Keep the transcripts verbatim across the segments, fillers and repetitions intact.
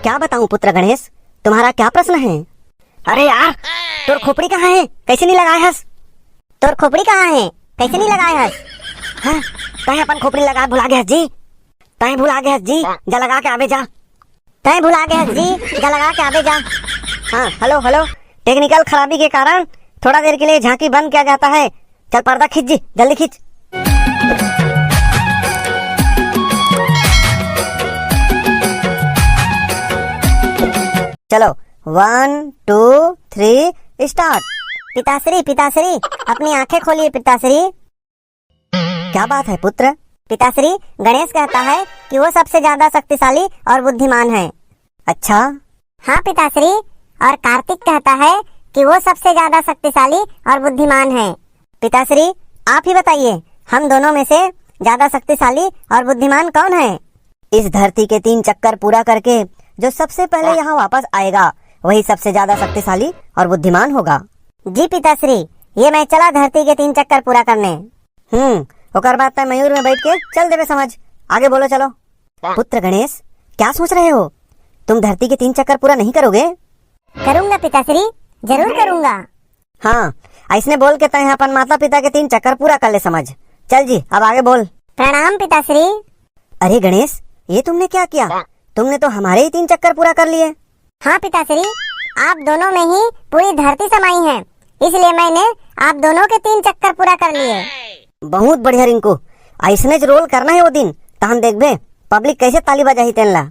क्या बताऊं पुत्र गणेश, तुम्हारा क्या प्रश्न है? अरे यार, तोर खोपड़ी कहाँ है, कैसे नहीं लगाए हस? तोर खोपड़ी कहाँ है, कैसे नहीं लगाए हस? हाँ, तैं अपन खोपड़ी लगा भुला गया जी। तैं भुला गया जी, जा लगा के आवे जा। तैं भुला गया जी, जा लगा के आवे जा। हाँ, हेलो हेलो, टेक्निकल खराबी के कारण थोड़ा देर के लिए झांकी बंद किया जाता है। चल पर्दा खींच जी, जल्दी खींच। चलो, वन टू थ्री, स्टार्ट। पिताश्री, पिताश्री, अपनी आंखें खोलिए पिताश्री। क्या बात है पुत्र? पिताश्री, गणेश कहता है कि वो सबसे ज्यादा शक्तिशाली और बुद्धिमान है। अच्छा। हाँ पिताश्री, और कार्तिक कहता है कि वो सबसे ज्यादा शक्तिशाली और बुद्धिमान है। पिताश्री, आप ही बताइए, हम दोनों में से ज्यादा शक्तिशाली और बुद्धिमान कौन है? इस धरती के तीन चक्कर पूरा करके जो सबसे पहले यहाँ वापस आएगा, वही सबसे ज्यादा शक्तिशाली और बुद्धिमान होगा। जी पिताश्री, ये मैं चला धरती के तीन चक्कर पूरा करने। हम्म, ओकर बाद तय मयूर में बैठ के चल देबे समझ। आगे बोलो, चलो। पुत्र गणेश, क्या सोच रहे हो? तुम धरती के तीन चक्कर पूरा नहीं करोगे? करूंगा पिताश्री, जरूर करूंगा। हाँ, ऐसने बोल के तय अपन माता पिता के तीन चक्कर पूरा कर ले समझ। चल जी, अब आगे बोल। प्रणाम पिताश्री। अरे गणेश, ये तुमने क्या किया? तुमने तो हमारे ही तीन चक्कर पूरा कर लिए। हाँ पिताश्री, आप दोनों में ही पूरी धरती समाई है, इसलिए मैंने आप दोनों के तीन चक्कर पूरा कर लिए। बहुत बढ़िया रिंकू, ऐसने ज रोल करना है वो दिन, त हम देखबे पब्लिक कैसे ताली बजाही तेन ला।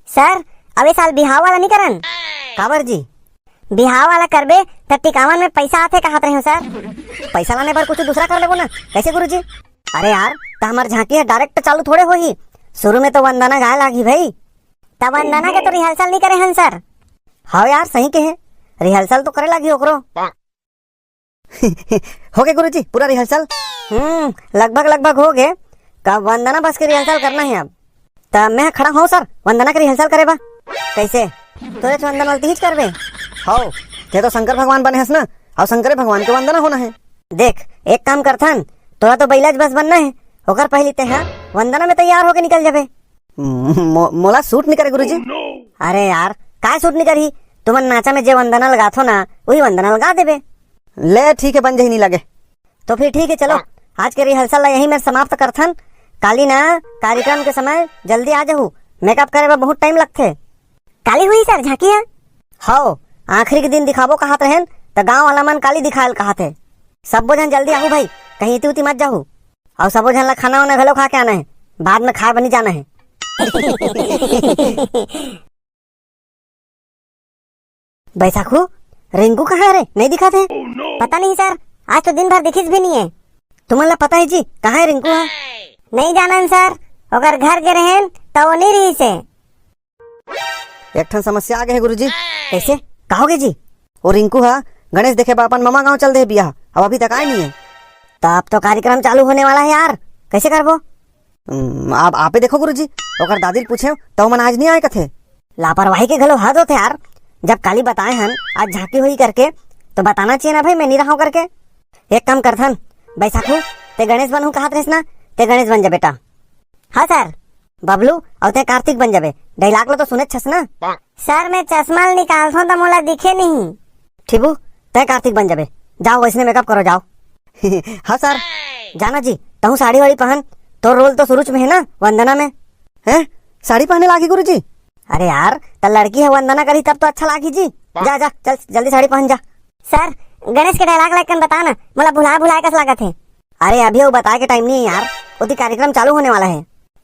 सर, अब ए साल बिहाव वाला नहीं करन। काबर जी? बिहाव वाला करबे त टिकावन में पैसा आथे कहत रहे हो सर। पैसा लाने बर कुछ दूसरा कर लेबो ना, कैसे गुरुजी? अरे यार, त हमर झांकी है डायरेक्ट चालू थोड़े होही, शुरू में तो वंदना गाय लागी भाई। त वंदना के तो रिहर्सल नहीं करे हन सर। हाँ यार, सही कहे, रिहर्सल तो करे लागी ओकरो। हो गए गुरुजी, पूरा रिहर्सल? हम्म, लगभग लगभग हो गए। का वंदना बस के रिहर्सल करना है अब। त मैं खड़ा हूँ सर, वंदना के रिहर्सल करे बा। कैसे? तोरे तो वंदना ललती ही करबे। हो, ते तो शंकर भगवान बने हस ना, और शंकर भगवान के वंदना होना है। देख, एक काम करथन, तोरा तो बैलाज बस बनना है, ओकर पहली ते हा वंदना में तैयार होके निकल जाबे। मो-, मोला सूट नहीं करे गुरुजी। अरे यार, काय सूट नहीं करही? तुमन नाचा में जे वंदना लगाथो ना, वही वंदना लगा देबे। ले ठीक है, बन जही नहीं लगे। तो फिर ठीक है, चलो, आज के रिहर्सल ला यहीं में समाप्त करथन। काली ना कार्यक्रम के समय जल्दी आ जाहू, मेकअप करे में बहुत टाइम लगथे। काली हुई सर झांकी है? हव, आखिरी के दिन दिखाबो कहत रहेन, त गांव वाला मन काली दिखायल कहत हे। सब्बो झन जल्दी आहू भाई, कहीं इति उति मत जाहू। अउ सबो झन ला खाना वाना घलो खा के आना है, बाद में खाए बनी जाना है। बैसाखू, रिंकू कहाँ है रे? नहीं दिखा थे। पता नहीं सर, आज तो दिन भर दिखिस भी नहीं है। तुमन ला पता है जी, कहाँ है रिंकू है? नहीं जानन सर, ओकर घर गे रहेन, त वो नहीं रही से। एक ठन समस्या आ गए है गुरुजी। कैसे? का हो गए जी? वो रिंकू हा गणेश देखे बर अपन ममा गांव चल दे बिया, अब अभी तक आए नहीं है। त अब तो कार्यक्रम चालू होने वाला है यार, कैसे करबो? हम्म, अब आपे देखो गुरुजी, ओकर दादी ल पूछे त ओमन आज नहीं आए कथे। लापरवाही के घलो हद होथे यार, जब काली बताए हन आज झांकी होही करके, तो बताना चाहिए ना भाई मैं नहीं रहा हूँ करके। एक काम करथन, बैसाखू, ते गणेश बनहू कहत रहिस ना, ते गणेश बन जा बेटा। हाँ सर। बबलू, अउ ते कार्तिक बन जाबे। डायलॉग लो तो सुने छस ना। सर, मैं चश्मा ल निकालथों त मोला दिखे नहीं। ठीबू, ते कार्तिक बन जाबे। जाओ, वैसने मेकअप करो, जाओ। हाँ सर। जाना जी, तहूँ साड़ी वाड़ी पहन, तोर रोल तो शुरू में है ना, वंदना में। हैं? साड़ी पहने लागी गुरुजी? अरे यार, त लड़की है, वंदना करी तब तो अच्छा लागी जी। जा, जा, चल, जल्दी साड़ी पहन जा। सर, गणेश के डायलॉग लाइकन बता ना, मोला भुला भुलाए कस लागत है। अरे अभी वो बताए के टाइम नहीं है यार, ओती कार्यक्रम चालू होने वाला है।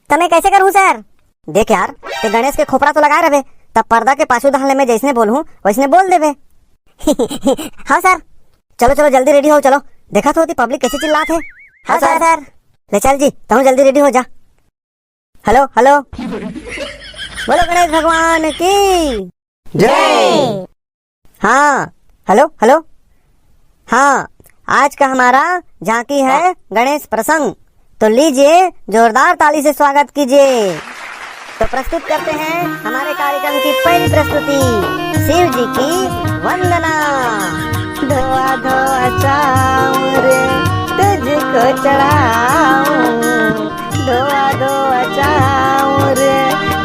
त मैं कैसे करूँ सर? देख यार, ते गणेश के खोपड़ा तो लगाए रहे, तब पर्दा के पाछू धान ले मैं जैसने बोलूँ वैसने बोल देबे। हाँ सर। चलो चलो जल्दी रेडी हो, चलो। देखा तो होती पब्लिक कैसे चिल्लात है। हाँ हाँ सर। सर। ले चल जी, तहूँ जल्दी रेडी हो जा। Hello hello. बोलो गणेश भगवान की जय। हाँ, हेलो हेलो। हाँ, आज का हमारा झांकी है गणेश प्रसंग, तो लीजिए जोरदार ताली से स्वागत कीजिए। तो प्रस्तुत करते हैं हमारे कार्यक्रम की पहली प्रस्तुति, शिव जी की वंदना। धोआ धोआ चाऊं रे, तुझको चढ़ाऊं। धोआ धोआ चाऊं रे,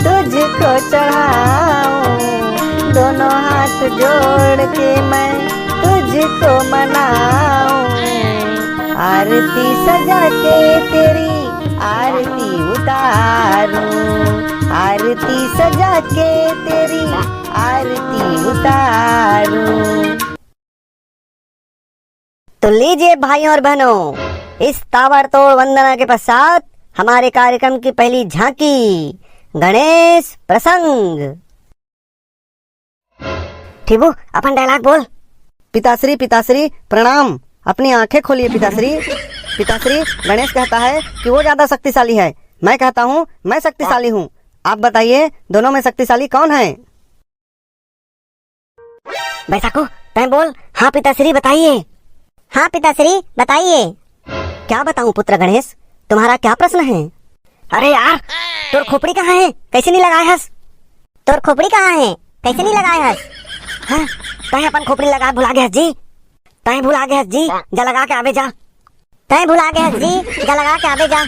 तुझको चढ़ाऊं। जोड़ के मैं तुझको मनाऊं, आरती सजा के तेरी आरती उतारूं, आरती सजा के तेरी आरती उतारूं। तो लीजिए भाइयों और बहनों, इस ताबड़तोड़ वंदना के पश्चात हमारे कार्यक्रम की पहली झांकी, गणेश प्रसंग। ठीबू, अपन डायलॉग बोल। पिताश्री, पिताश्री, प्रणाम। अपनी आंखें खोलिए पिताश्री। पिताश्री, गणेश कहता है कि वो ज्यादा शक्तिशाली है। मैं कहता हूँ, मैं शक्तिशाली हूँ। आप बताइए, दोनों में शक्तिशाली कौन है? बैसाखू, तैं बोल। हाँ पिताश्री, बताइए। हाँ पिताश्री, बताइए। क्या बताऊं पुत्र गणेश, तुम्हारा क्या प्रश्न है? अरे यार, तोर खोपड़ी कहाँ है, कैसे नहीं लगाए हस? तोर खोपड़ी कहाँ है, कैसे नहीं लगाए हस? हाँ, तैं अपन खोपड़ी लगाए भुला गए हस जी। तैं भुला गए हस जी, जा लगा के आवे जा। तैं भुला गए हस जी, जा लगा के आवे जा।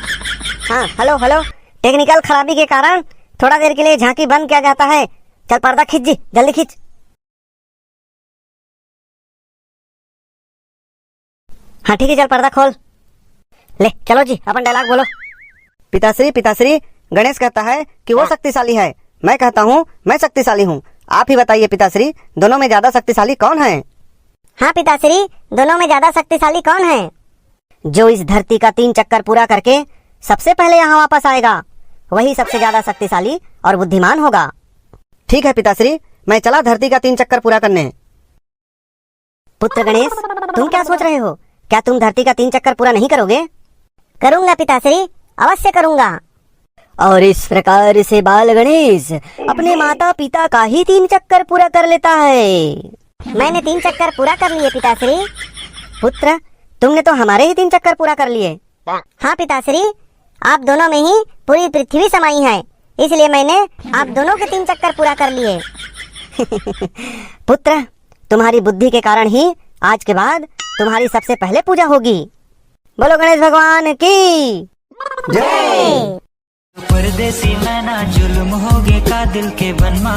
हाँ, हेलो, हेलो, टेक्निकल खराबी के कारण थोड़ा देर के लिए झांकी बंद किया जाता है। चल पर्दा खींच जी, जल्दी खींच। हाँ ठीक है, चल पर्दा खोल। ले चलो जी, अपन डायलॉग बोलो। पिताश्री, पिताश्री, गणेश कहता है कि वो शक्तिशाली है। मैं कहता हूँ, मैं शक्तिशाली हूँ। आप ही बताइए पिताश्री, दोनों में ज्यादा शक्तिशाली कौन है? हाँ पिताश्री, दोनों में ज्यादा शक्तिशाली कौन है? जो इस धरती का तीन चक्कर पूरा करके सबसे पहले यहाँ वापस आएगा, वही सबसे ज्यादा शक्तिशाली और बुद्धिमान होगा। ठीक है पिताश्री, मैं चला धरती का तीन चक्कर पूरा करने। पुत्र गणेश, तुम क्या सोच रहे हो? क्या तुम धरती का तीन चक्कर पूरा नहीं करोगे? करूंगा पिताश्री, अवश्य करूंगा। और इस प्रकार से बाल गणेश अपने माता पिता का ही तीन चक्कर पूरा कर लेता है। मैंने तीन चक्कर पूरा कर लिए पिताश्री। पुत्र, तुमने तो हमारे ही तीन चक्कर पूरा कर लिए। हाँ पिताश्री, आप दोनों में ही पूरी पृथ्वी समाई है, इसलिए मैंने आप दोनों के तीन चक्कर पूरा कर लिए। पुत्र, तुम्हारी बुद्धि के कारण ही आज के बाद तुम्हारी सबसे पहले पूजा होगी। बोलो गणेश भगवान की जय। परदेसी मैं ना जुल्म होगे का दिल के बनमा,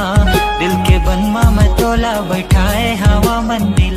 दिल के बनमा मैं तोला बैठाए हवा मन दिल।